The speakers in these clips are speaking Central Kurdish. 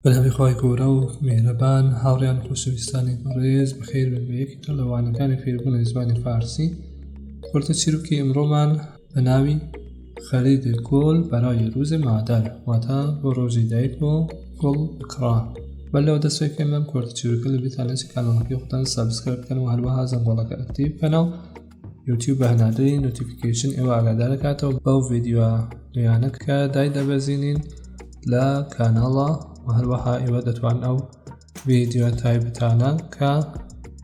بەناوی خوای گەورە و میهرەبان هاوڕێیان خۆشەویستانی بەڕێز بەخێر بێن بە یەکێک لە وانەکانی فێربوونی زمانی فارسی کورتە چیرۆکی ئەمڕۆمان بە ناوی خرید گل برای روز مادر واتە بۆ ڕۆژی دایک و گوڵ بکڕە بەر لەوە دەست پێ بکەین بەم کورتە چیرۆکە لەبیرتان نەچێت کاناڵەکەی خۆتان subscribe بکەن و هەروەها زەنگۆڵەکە active بکەنەوە یوتیوب بە هەناردنی notification ئێوە ئاگادارەکاتەوە بەو ڤیدیۆ نوێیانە کە دای دەبەزینین لە کاناڵە و هەروەها ئێوە دەتوان ئەو ڤیدیۆ تایبەتانە کە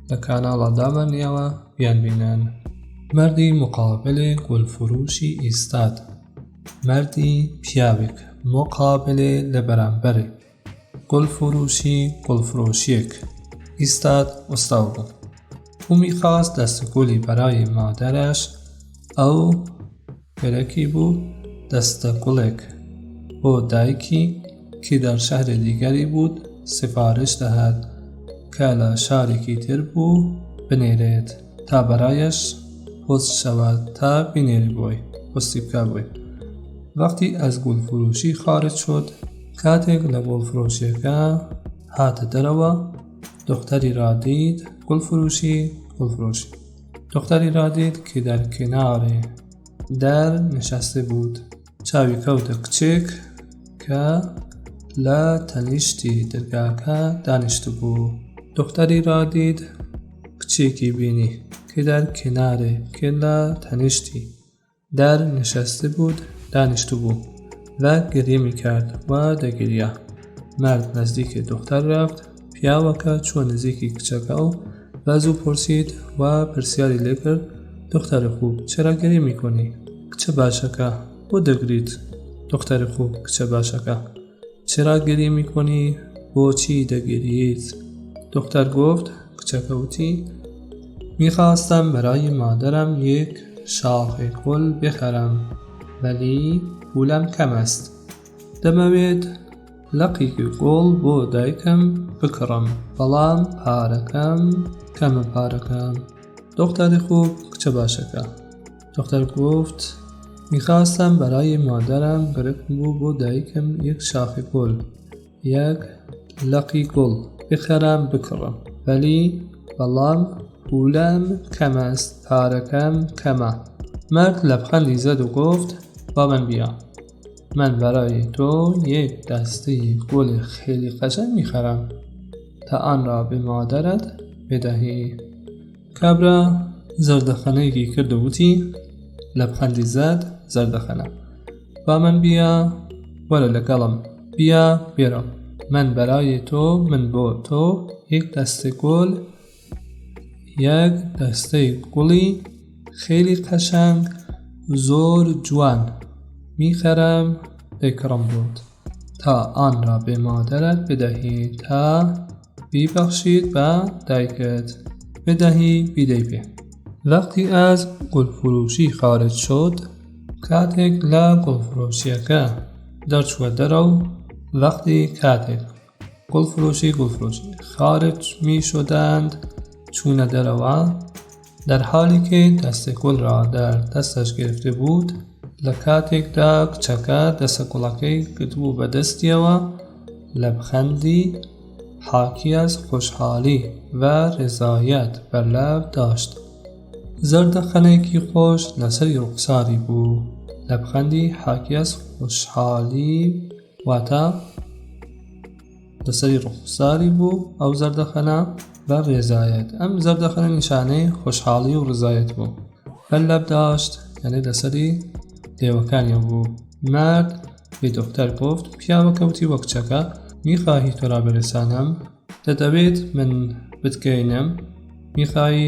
لە کاناڵە دامانیەوە بیان بینن. مردی مقابل گلفروشی ایستاد مردی پیاوێک مقابل لە بەرامبەرێ گلفروشی گوڵفرۆشیەک ایستاد وەستاو بوو. او میخواست دەستە گولی برای مادرش ئەو گەرەکی بوو دەستە گوڵێک بۆ دایکی که در شهر دیگری بود سفارش دهد کە لە شارێکی تر بوو بنێرێت تا برایش پست شود تا بینێری بۆی پستی بکا بۆی وقتی از گلفروشی خارج شد کاتێک لە گوڵفرۆشیەکە هاتە دەرەوە دختری را دید گلفروشی گلفروشی دختری را دید که در کنار در نشسته بود چاوی کەوتە کچێک کە لە تەنیشتی دەرگاکە دانیشتبوو دختری را دید کچێکی بینی که در کنار کە لە تەنیشتی در نشسته بود دانیشتبوو و گریه میکرد و دەگریا مرد نزدیک دختر رفت پیاوەکە چووە نزیکی کچەکە و از او پرسید و پرسیاری لێکرد دختر خوب چرا گریه میکنی کچە باشەکە بۆ دەگریت دختر خوب کچە باشەکە چرا گریه میکنی بۆچی دەگریت دختر گفت کچەکە وتی میخواستم برای مادرم یک شاخ گل بخرم ولی پولم کم است دەمەوێت لقێکی گوڵ بۆ دایکم بکڕم بەڵام پارەکەم کەمە پارەکەم دختر خوب کچە باشەکە دختر گفت میخواستم برای مادرم گەرەکم بوو بۆ دایکم یک شاخ گل یەک لقی گوڵ بخرم بکڕم ولی بەڵام پولم کم است پارەکەم کەمە مرد لبخندی زد و گفت با من بیا من برای تو یک دسته گل خیلی قشنگ میخرم تا آن را به مادرت بدهی کابرا زەردەخەنەیەکی کرد و وتی لبخندی زد زەردەخەنە با من بیا وەرە لەگەڵم بیا بێرە من برای تۆ من بۆ تۆ یک دەستە گل یەک دەستەی گوڵی خیلی قەشەنگ زۆر جوان میخەرم دەیکڕم بۆت تا آن را به مادرت بدهی تا بیبەخشیت بە دایکت بدهی بیدەی پێ وقتی از گلفروشی خارج شد کاتێک لە گوڵفرۆشیەکە دەرچووە دەرەوە وقتی کاتێک گوڵفرۆشی گوڵفرۆشی خارج می شدند چوونە دەرەوە در حالی که دست گل را در دستش گرفته بود لە کاتێکدا کچەکە دەسە گوڵەکەی گرتبوو بە دەستیەوە لبخندی حاکی از خوشحالی و رضایت بر لب داشت زەردەخەنەیەکی خۆش لەسەری ڕوخساری بوو. لبخندی حاکی از خوشحالی واتە لەسەری ڕوخساری بوو ئەو زەردەخەنە بە ڕێزایەت ئەم زەردەخەنە نیشانەی خۆشحاڵی و ڕزایەت بوو بەر لەب داشت یعنی لەسەری لێوەکانی بوو مرد به دختر گفت پیاوەکە وتی وە کچەکە میخواهی تو را برسانم دەتەوێت من بتگەینم میخوای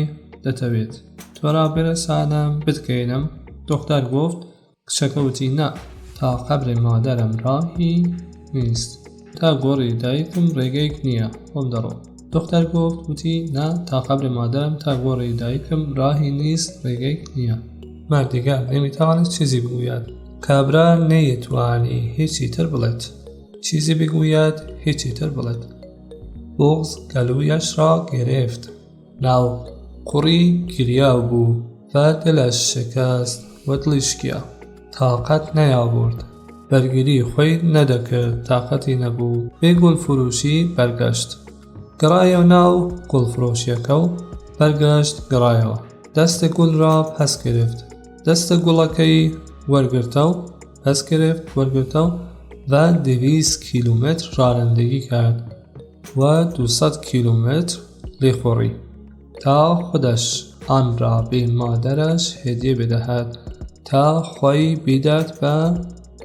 دەتەوێت تو را برسانم بتگەینم دختر گفت کچەکە وتی نا تا قبر مادرم راهی نیست تا گۆڕی دایکم ڕێگەیەک نییە خۆم دەڕۆم دختر گفت وتی نا تا قبر مادرم تا گۆڕی دایکم راهی نیست ڕێگەیەک نییە مرد دیگر نمیتوانست چیزی بگوید کابرا نەیتوانی هیچی تر بڵێت چیزی بگوید هیچی تر بڵێت بغض گلویش را گرفت ناوقوڕی گریاو بوو و دلش شکست و دڵی شکیا. تاقەت نەیاورد. بەرگری خۆی نەدەکرد، تاقەتی نەبوو. بێ گوڵفروشی بەرگەشت. گەڕایەوە ناو گوڵفرۆشیەکە و بەرگەشت گەڕایەوە. دەستە گل را پس گرفت. دەستە گوڵەکەی وەرگرتەو، پس گرفت، وەرگرتەو، و 200 کیلومتر رانندگی کرد و 200 کیلومتر لێخوڕی تا خودش آن را به مادرش هدیه بدهد تا خۆی بیدات بە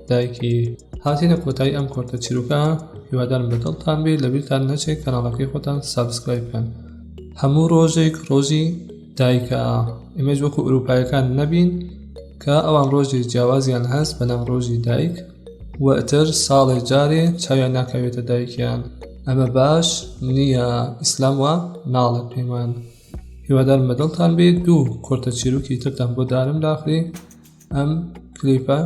دایکی. هاتینە کۆتایی ئەم کورتە چیرۆکە هیوادارم بە دڵتان بێت لەبیرتان نەچێت کەناڵەکەی خۆتان subscribe بکەن هەموو ڕۆژێک ڕۆژی دایکە ئێمەش وەکو ئەوروپایەکان نەبین کە ئەوان ڕۆژی جیاوازیان هەست بەناو ڕۆژی دایک و ئەتر ساڵێ جارێ چاویان ناکەوێتە دایکیان ئەمە باش نییە ئیسلام وا ناڵێت پێمان هیوادارم بەدڵتان بێت دوو کورتە چیرۆکی ترتان بۆ دارم داخلی ئەم کلیپە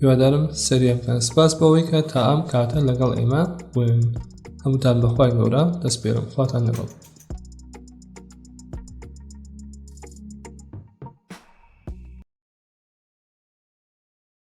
هیوادارم سەریان بکەن سپاس بەوەی کە تا ئەم کاتە لەگەڵ ئێمە بوون هەمووتان بەخوای گەورە دەستپێرم خواتان لەگەڵ.